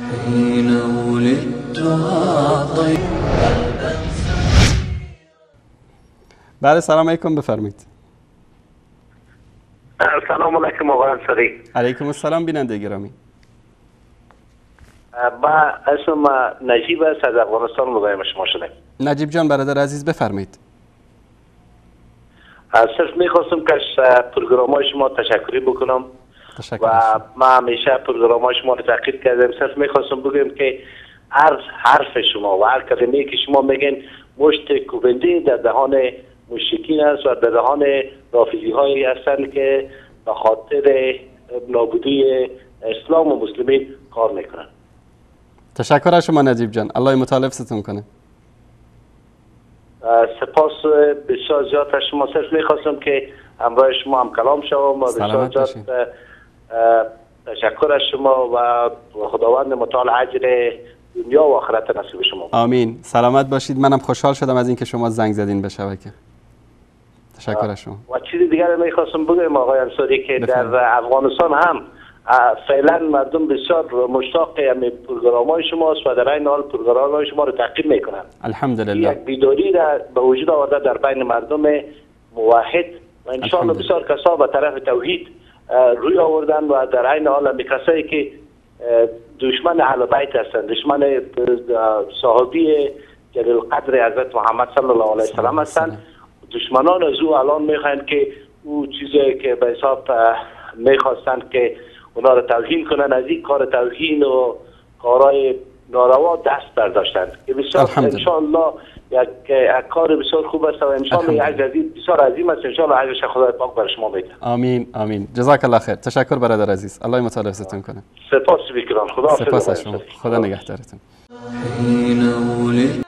حين ولدت أعطيت. بله سلام علیکم، بفرمایید. سلام علیکم آقای انصاری. علیکم السلام بیننده گرامی. با اسم نجیب است، از افغانستان مزاحم شما شدم. نجیب جان برادر عزیز بفرمایید. صرف میخواستم که از پروگرام های شما تشکری بکنم. تشکر. و ما همیشه پروگرام های شما رو تعقیب کردم. صرف میخواستم بگم که هر حرف شما و هر کلمه که شما میگین مشت کوبنده در دهان مشرکین است و در دهان رافضی هایی هستند که به خاطر نابودی اسلام و مسلمین کار میکنن. تشکر از شما نجیب جان، الله متعال حفظتون کنه. سپاس بسیار زیاد از شما. صرف میخواستم که همراه شما هم کلام شوم و بسیار زیاد تشکر از شما و خداوند متعال اجر دنیا و آخرت نصیب شما. آمین. سلامت باشید. منم خوشحال شدم از اینکه شما زنگ زدین به شبکه. تشکر از شما. و چیز دیگر میخواستم بگم آقای انصاری که در افغانستان هم فعلا مردم بسیار مشتاق همین پروگرام های شماست و در این حال پروگرام های شما رو تعقیب میکنن. الحمدلله. یک بیداری را به وجود آورده در بین مردم موحد و ان شاء الله بسیار کسا به طرف توحید روی آوردن و در این حال همین کسایی که دشمن اهل بیت هستند، دشمن صحابی جلیل القدر حضرت محمد صلی الله علیه وسلم هستند، دشمنان از او الان میخواهند که او چیزی که به حساب میخواستند که اونا رو توهین کنن، از این کار توهین و کارهای ناروا دست برداشتند که بسیار انشاءالله یک کار بسیار خوب است و انشاءالله یک اجر بسیار عظیم است. انشاءالله اجرش خدای پاک بر شما میده. آمین آمین. جزاک الله خیر. تشکر برادر عزیز، الله متعال حفظتون کنه. سپاس بیکران. خدا سپاس از شما. خدا نگهدارتون. حين ولدت